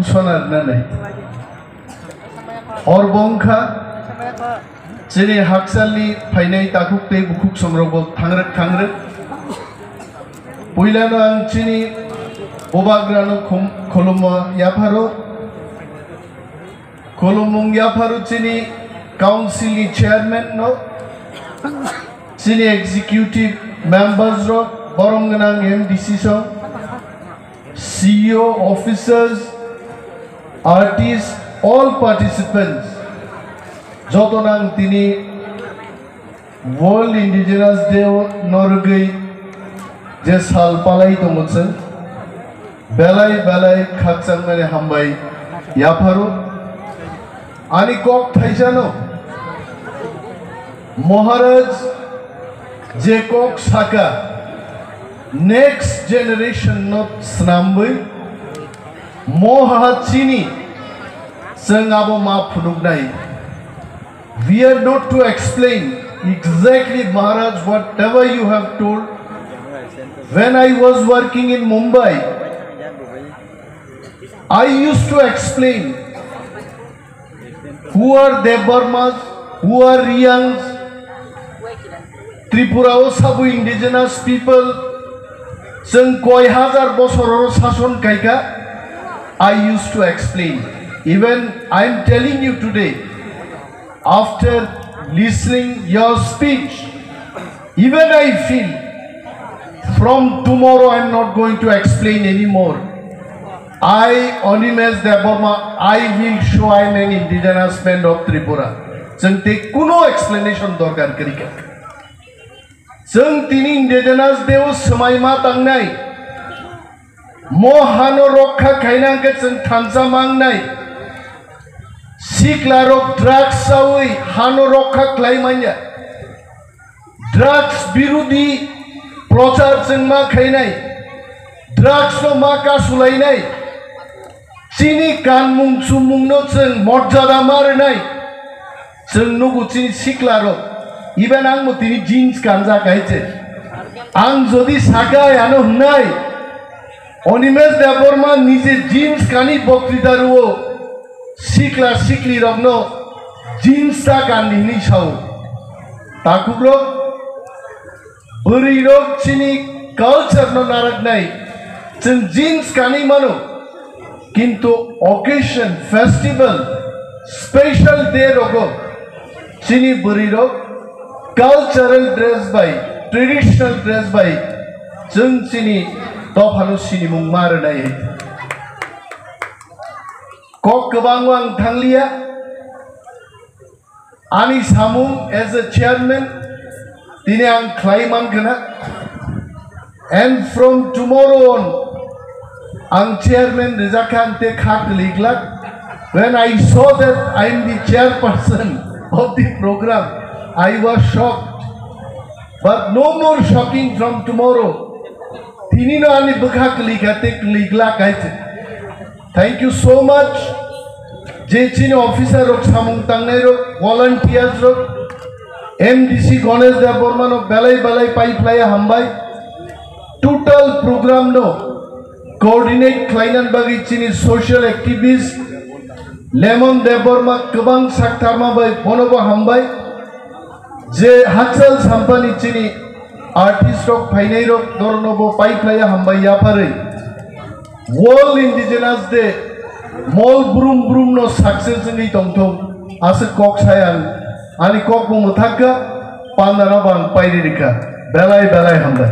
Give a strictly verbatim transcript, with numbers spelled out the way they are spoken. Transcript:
Sonar nanai. Hor bongkha, chini hakchalni phainai takhuk tei bukhuk songrokbo thangrwk thangrwk. Puilano ang chini bubagrano khum-, khulumma yapharo. Khulumung yapharo chini council ni chairman no, chini executive members rok, borom gwnang M D C song, C E O, officers, artists, all participants, joto nang tini World Indigenous Day o norgwi je sal palai tongo chwng, belai belai khakchangmani hambai yapharo. Ani kok thaisano, Maharaj je kok saka, next generation no snamwi, moha chini chwng abo ma phunuknai. We are not to explain exactly, Maharaj, whatever you have told. When I was working in Mumbai, I used to explain who are Debbarmas, who are Riangs, Tripura o sabo indigenous people, chwng koi hazar bosor oro sason kaika, I used to explain. Even I am telling you today, after listening your speech, even I feel from tomorrow I am not going to explain anymore. I, Animesh Debbarma, I will show I am an indigenous man of Tripura. Chwng tei kuno explanation dorkar kwrwi kha. Chwng tini Indigenous Day o swmai ma tangnai. Mo hano rokha khaina hwnkhe chwng thansa mangnai. Sikla rok drugs chawi hano rokha khlai manya. Drugs birodi prochar chwng ma khainai. Drugs no ma kasulainai. Chini kanmung chumung no chwng morjada ma rwnai. Chwng nugo chini sikla rok. Even ang bo tini jeans kanjak hai se. Ang jodi sakai ano hwnai. Animesh Debbarma nije jeans kani boktwita rwo. Sikla sikli rokno jeans ta kanni hwnwi sao. Takhuk rok, bwrwi rok chini culture no naraknai. Chwng jeans kanwi mano. Kintu occasion, festival, special day rogo chini bwrwi rok cultural dress bai, traditional dress bai chwng chini dophano sinimung ma rwnai. Kok kwbangma ang thangliya. Ani samung as a chairman tini ang khlai mankha na. And from tomorrow on, ang chairman rijak kha, ang te kha kwlwi glak. When I saw that I am the chairperson of the program, I was shocked. But no more shocking from tomorrow. Tini no ani bwkha kwlwi kha, te kwlwi glak hai se. Thank you so much. Je chini officer rok, samung tangnai rok, volunteers rok, M D C Ganesh Debbarma no belai belai pai phlai hambai. Total program no coordinate khlainan bagwi chini social activist Lemon Debbarma kwbang saktharma bai bono bo hambai. Je Hakchal Sampani chini artist rok phainai rok dorno bo pai phlai hambai yapharwi. World Indigenous Day mol brum brum no success wngwi tongthung, aswk kok sai ang, ani kok bo mwthakha, pandano bo ang pairi rikha. Belai belai hambai.